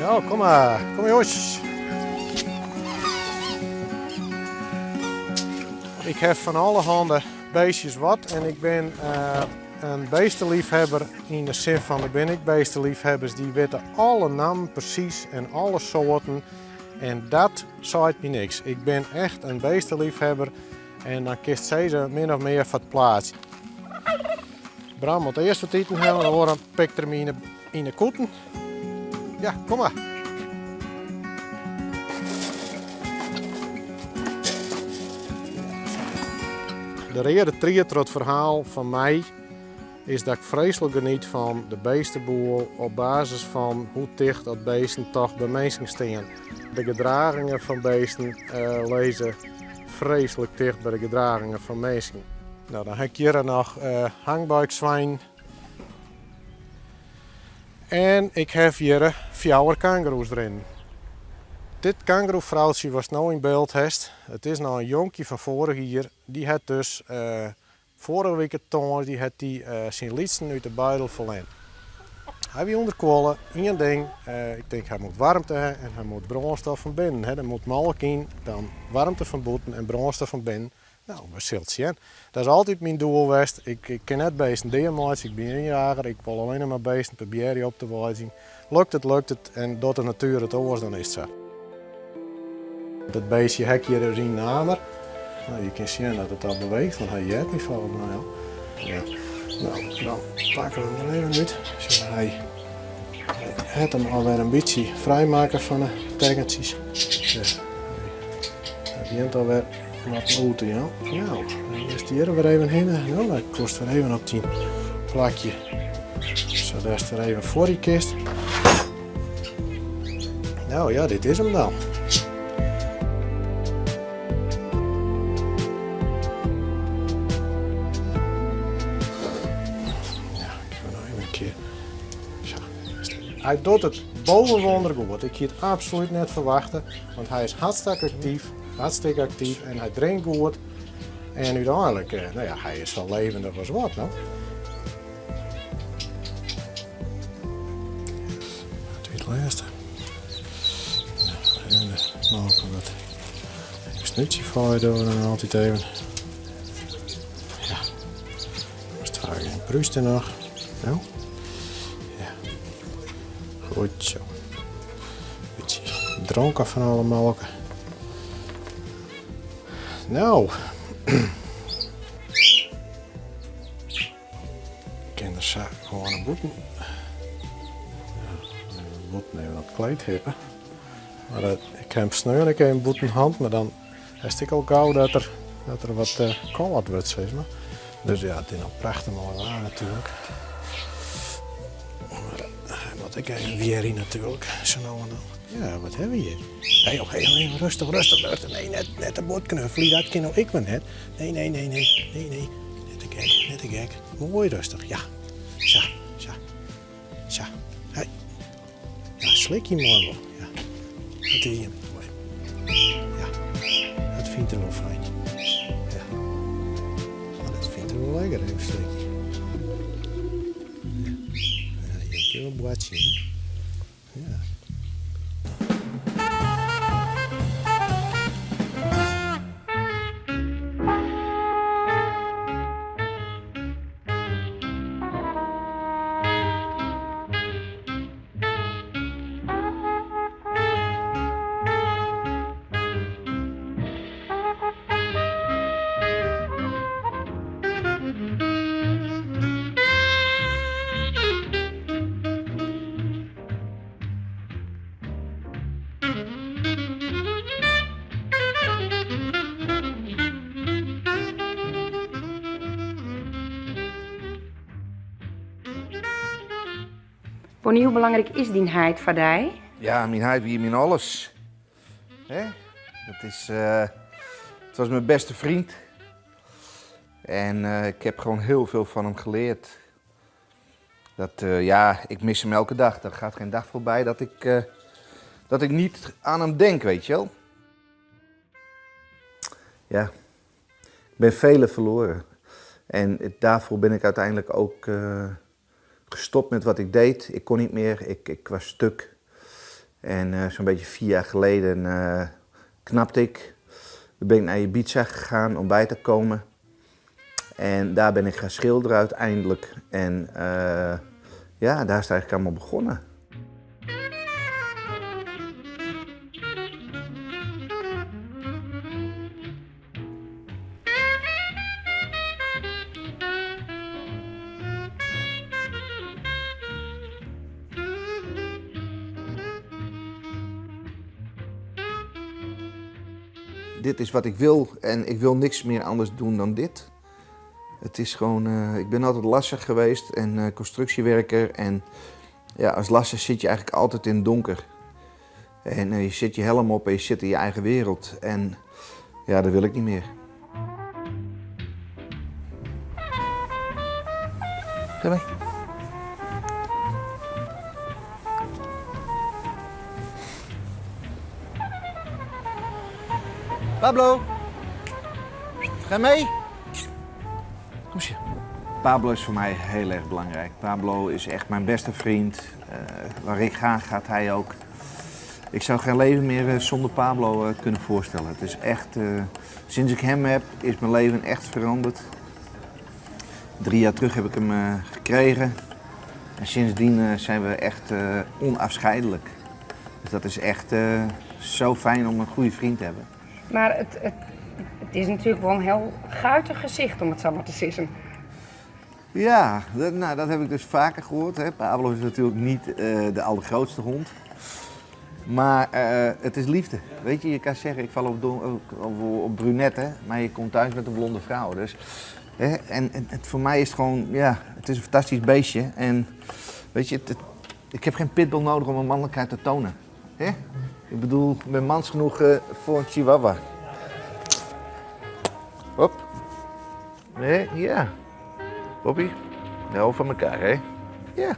Nou, kom mar. Kom jonges. Ik heb fan allerhande beestjes wat en ik bin uh, in beesteliefhebber yn de sin fan der binne ek beesteliefhebbers dy witte alle nammen presys en alle soarten en dat seit my niks. Ik bin echt in beesteliefhebber en dan kinst sizze min of mear foar it plaatsje. Bram moat earst wat iten hawwe, dan oare pikt er him yn 'e kûten. Ja, kom mar. De reade tried troch it ferhaal fan my is dat ik freeslik geniet fan de beesteboel op basis fan hoe ticht dat beesten toch by minsken stean. De gedragingen fan beesten lizze freeslik ticht by de gedragingen fan minsken. Nou, dan ha ik hjir noch hangbuikswijn. En ik haw hjir fjouwer kangoeroes rinnen. Dit kangoeroefroutsje watst no yn byld hast, it is noch in jonkje fan foarich jier. Dy hat dus foarige wike tongersdei hat dy syn lytsen út de buidel ferlern. Hy wie ûnderkuolle, ien ding, ik tink hy moat waarmte ha en hy moat brânstof fan binnen ha. Der moat molk yn, dan waarmte fan bûten en brânstof fan binnen. No, we sille it sjen. Dat is altyd myn doel west. Ik kin net beesten deameitsje, ik bin gjin jager. Ik wol allinne mar beesten probearje op te weidzjen. Lukt it, lukt it en docht de natuer it oars, dan is it sa. Dat beestje ha ik hjir dus yn Namer. No, je kinne sjen dat it al beweecht, want hy heart my folgens my al. Ja. No, dan pakke we him der even út. Sjoch, hy hat him alwer in bytsje frijmakke fan de tekkentsjes. Dus hy begjint alwer wat oer te jaan. No, dan is hjir wer even hinne. No, dan komst wer even op dyn plakje. Sadatst der even foar dy kinst. Nou ja, dit is hem dan. Ja, ik ga nog even een keer. Zo. Hy docht it boven wonder goed. Ik hie it absolút net ferwachte, want hy is hartstikke aktyf, hartstikke aktyf en hy drinkt goed. En úteinlik, nou ja, hy is sa levendig as wat, no. Dat wie it lêste. En de molke wat even snútsje foar dogge we dan altyd even. Ja. Straks een pruste noch. Nou. Ja. Goed zo. Beetje dronken van alle molke. Nou. Kin der sa gewoan nei bûten. Ja, bûten even op it kleed hippe. Mar dat, ik ha him sneon ek even bûten hân, mar dan hast ek al gau dat er, dat er wat uh, kâld wurdt, sis mar. Dus ja, it is noch prachtich moai waar natuerlik. Mar hy moat ek even wjerje natuerlik, sa no en dan. Ja, wat hawwe we hjir? Hey, oh, hey, hey, rêstich, rêstich, rêstich. Nee, net, net te bot knuffelje, dat kin no ek wer net. Nee, nee, nee, nee, nee, nee. Net te gek, net te gek. Moai rêstich, ja. Sa, sa, sa. Hey. Ja, slik je moai wol. Ja. Dat is him. Moai. Ja, dat fynt er wol fijn. Ja. Oh, dat fynt er wol lekker, even slikje. Ja, ja je kin wol boartsje, hè? Ja. Bonnie, hoe belangryk is dyn heit foar dy? Ja, myn heit wie myn alles. Hè? Dat is, uh, het was mijn beste vriend. En uh, ik heb gewoon heel veel van hem geleerd. Dat, uh, ja, ik mis hem elke dag. Er gaat geen dag voorbij dat ik, uh, dat ik niet aan hem denk, weet je wel. Ja, ik ben vele verloren. En daarvoor ben ik uiteindelijk ook uh, gestopt met wat ik deed. Ik kon niet meer, ik, ik was stuk. En eh, zo'n beetje 4 jaar geleden eh, knapte ik. Toen ben ik naar Ibiza gegaan om bij te komen. En daar ben ik gaan schilderen uiteindelijk. En eh, ja, daar is het eigenlijk allemaal begonnen. Dit is wat ik wil en ik wil niks meer anders doen dan dit. Het is gewoon, ik ben altijd lasser geweest en constructiewerker. En ja, als lasser zit je eigenlijk altijd in het donker. En je zet je helm op en je zit in je eigen wereld. En ja, dat wil ik niet meer. Ga mee. Pablo, ga mee. Kom eens hier. Pablo is voor mij heel erg belangrijk. Pablo is echt mijn beste vriend. Waar ik ga, gaat hij ook. Ik zou geen leven meer zonder Pablo kunnen voorstellen. Het is echt, sinds ik hem heb, is mijn leven echt veranderd. 3 jaar terug heb ik hem gekregen. En sindsdien zijn we echt onafscheidelijk. Dus dat is echt zo fijn om een goede vriend te hebben. Maar het is natuurlijk wel een heel guitig gezicht, om het zo maar te zeggen. Ja, nou, dat heb ik dus vaker gehoord. Hè. Pablo is natuurlijk niet de allergrootste hond. Maar het is liefde. Weet je, je kan zeggen, ik val op brunette, maar je komt thuis met een blonde vrouw. Dus, hè, en het, voor mij is het gewoon, ja, het is een fantastisch beestje. En weet je, ik heb geen pitbull nodig om mijn mannelijkheid te tonen. Hè? Ik bedoel, ik ben mans genoeg voor een chihuahua. Hop. Nee, ja. Bobby, nou van elkaar, hè? Ja.